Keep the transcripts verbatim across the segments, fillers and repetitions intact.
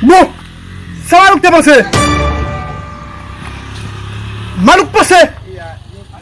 Bon, sa Malouk te panse? Malouk panse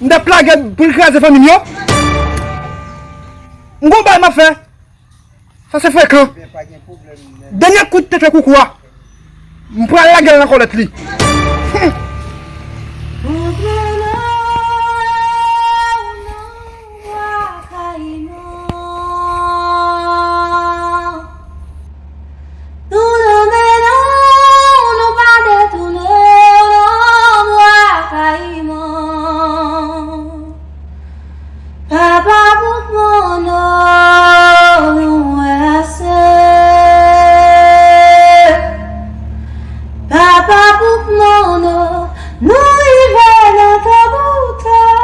m t ap lage l pou l kraze fanmi m yo? M gon bagay m ap fè. Sa se frekan. Dènye kout tete koukou a, m pral lage l nan kòlèt li. Tounen men non, nou pa detounen non, Bwa Kayiman. Papa bouk mono, nou wè ase. Papa bouk mono, nou rive nan tanboutan.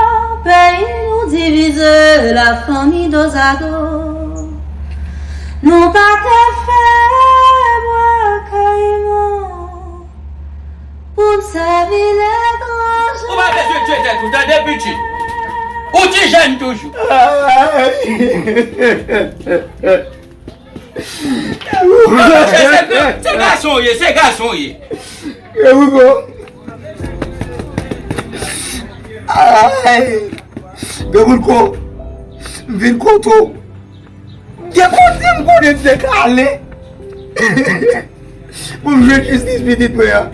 Peyi nou divize, lafanmi dozado. Nou pa ka fè Bwa Kayiman pou n sèvi letranje. Ou pa bezwen tye tèt ou, tande, pitit. Ou ti jèn toujou. Se, se, se gason w ye, se gason w ye. Granmoun ko. Ay. Granmoun ko. M vin kote w. Gen kote m konnen m te ka ale pou m jwenn jistis pitit mwen an.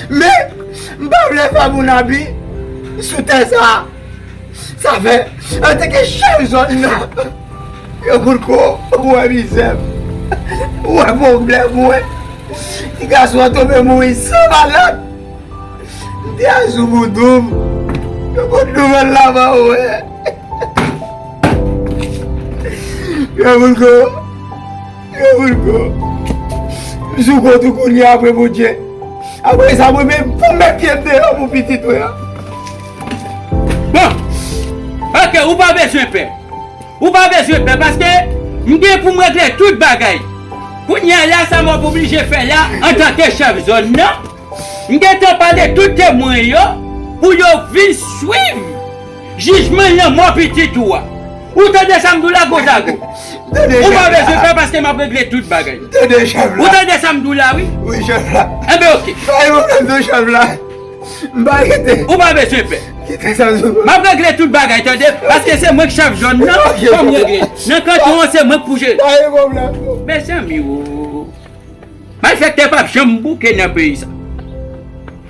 Men, m pa vle fè moun abi sou tè sa a. Sa fè, antanke chèf zòn nan, yo poutko, ou wè mizè m, ou wè pwoblèm mwen. Ti gason an tonbe mouri san malad. M te asou pou doub. Yo pot nouvèl la ba ou wè. Yo poutko. Yo poutko. M sou kont ou kounye a apre Bondye. Apre sa, mwen menm, pou m met pye m deyò pou pitit mwen an. Bon. Ok, ou pa bezwen pè. Ou pa bezwen pè, paske m gen pou m regle tout bagay. Kounye a la, sa m ap oblije fè la, antanke chèf zòn nan, m gentan pale tout temwen yo pou yo vin swiv jijman lanmò pitit ou a. Ou tande sa m di w la, Gonzago? Ou pa bezwen pè paske m ap regle tout bagay. Ou tande sa m di w la, wi? Wi, chèf la. Enben, ok. Pa gen pwoblèm non, chèf la. M pa rete. Ou pa bezwen pè. Kite sa sou mwen. M ap regle tout bagay, tande? Paske se mwen k chèf zòn nan, fò m regle. Nan kanton an, se mwen k pou jere. Pa gen pwoblèm non. Mezanmi, o. Malfektè p ap janm bouke nan peyi sa.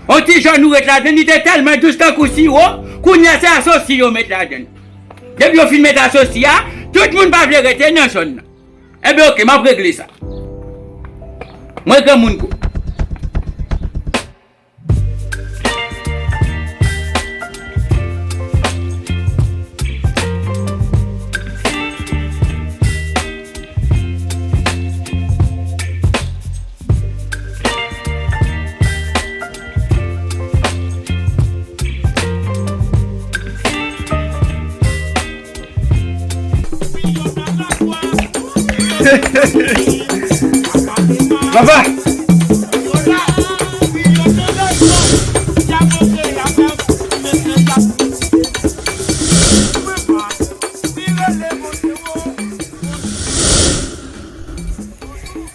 On ti jòn ou ret ladann, li te tèlman dous tankou siwo, kounye a se asosye yo met ladann. Depi yo fin met asosye a, tout moun pa vle rete nan zòn nan. Enben, ok, m ap regle sa. Mwen granmoun ko. Papa!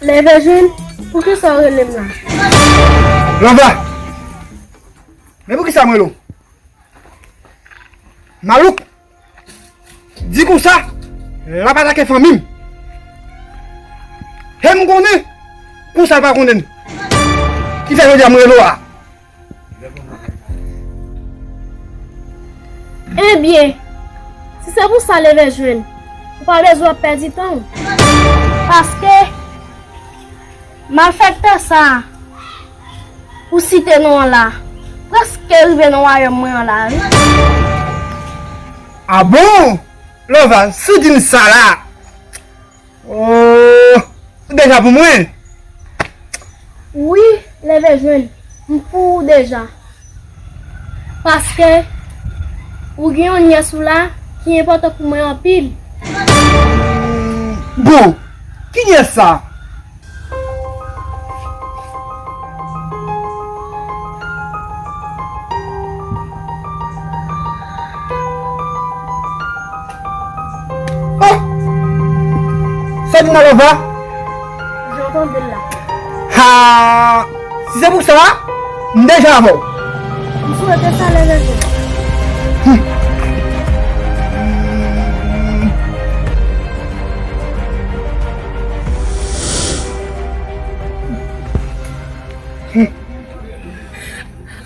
Leve jwenn, poukisa w rele m la? Lanva! Men poukisa m rele w? Malouk di konsa l ap atake fanmi m. E m konnen konsa l pa konnen m. Ki fè jodi a m rele w a. Ebyen, si se pou sa Leve jwenn, ou pa bezwen ap pèdi tan w. Paske malfektè sa a, ou site non an la, prèske rive nan wayòm mwen an la, wi. A bon? Lova, si w di m sa la, oh, ou deja pou mwen? Wi, Leve jwenn, m pou ou deja. Paske ou gen yon nyès ou la ki enpòtan pou mwen anpil. Bon, ki nyès sa? Oh! Sa di Malova? Jan w tande l la. Ah, si se pou sa, m deja avè w. M swete sa lè leve.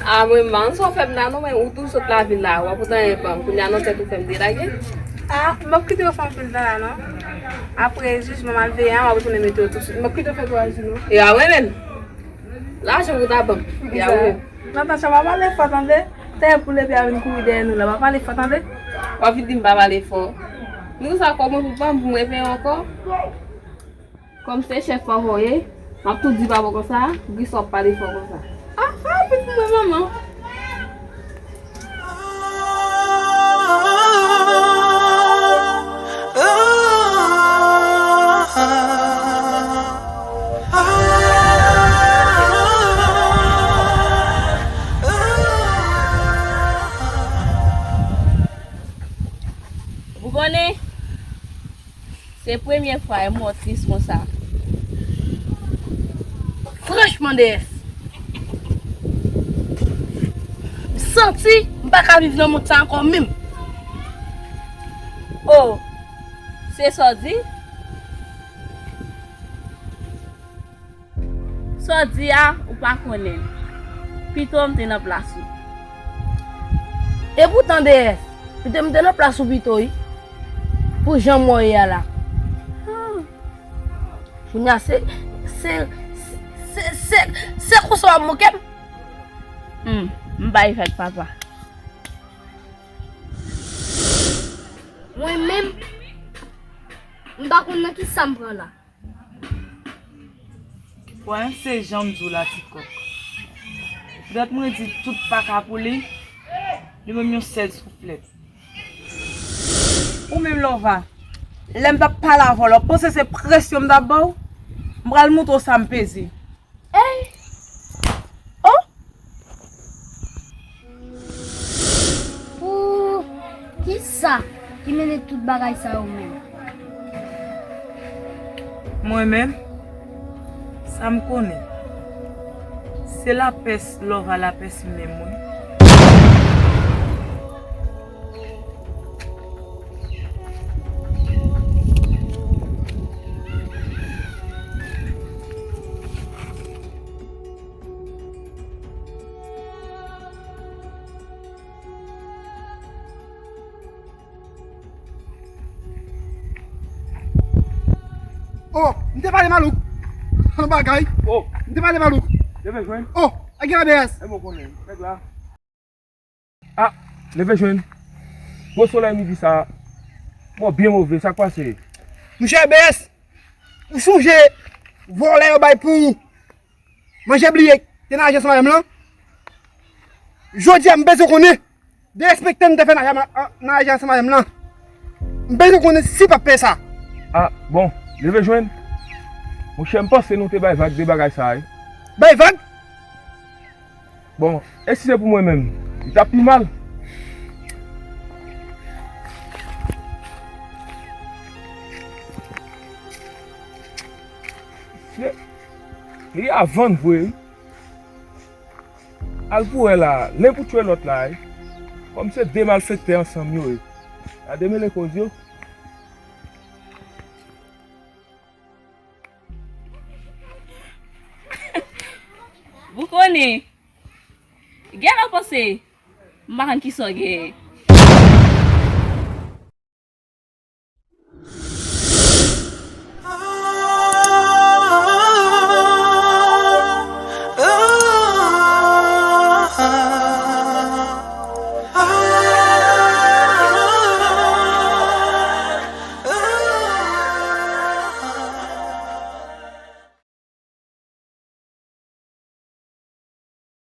A mwen, man, sa w fè m la non, men ou tou sot lavil la, w ap pote anyen ban m. Kounye a non, tèt ou fè m delage. A, m p ap kite yo fè anpil tan la non. Apre jijman m al veye a, m ap retounen mete yo tousuit. M p ap kite yo fè twa jou non. E a mwen menm. Lajan ou ta ban m. E a ou menm. Natacha, pa pale fò tande. Tèyè pou lepe a vin kouri dèyè nou la, pa pale fò tande. W ap vin di m pa pale fò. Nou sa kòman pou ban m pou m repeye ankò? Kòm se chèf pa voye, m ap tou di papa konsa, poukisa w ap pale fò konsa? A, fè rapid pou mwen, manman. Ou konnen? Se premye fwa e m wè w tris konsa. Franchman, deyès, m santi m pa ka viv nan mond sa ankò menm. O, se sa w di? Sa w di a, ou pa konnen l. Pito m te nan plas ou. Epoutan, deyès, pito m te nan plas ou pito, wi. Pou jan m wè w ye a la. Kounye a, se, se, se, se, se konsa w ap moke m? Hmm, m bay vag, papa. Mwen menm, m pa konn nan kisa m pran la. Wè, se jan m di w la, ti kòk. Poutèt mwen di tout paka pou li, li menm yon sèl souflèt. Ou menm, Lova, lè m t ap pale avè w la, w panse se presyon m t ap ba w? M pral montre w sa m peze. Ey! Oh! Pou kisa ki mennen tout bagay sa yo menm? Mwen menm, sa m konnen, se lapès Lova lapès menm mwen. Oh, m te pale malouk. An bagay. Oh. M te pale malouk. Leve jwenn. Oh, a gen la B S. E bon konnen, nèg la. Ah, leve jwenn. Gwo solèy midi sa. Bon, byen move, sa k pase? Monchè B S, ou sonje vòlè yo bay pou manje bliye te nan ajans madanm lan? Jodi a, m bezwen konnen derespekte m te fè nan ajans, nan ajans madanm lan. M bezwen konnen si p ap peye sa. Ah, bon, leve jwenn. Monchè, m panse nou te bay vag de bagay sa a, wi. Bay vag? Bon, e si se pou mwen menm, li t ap pi mal. Se, li a vann vre, wi. Al pou wè la, len pou tchwe lòt la, wi. Kòm se de malfektè ansanm yo ye. Gade mele koz yo. Ou konnen, gen lè w panse, m pa konn kisa w genyen.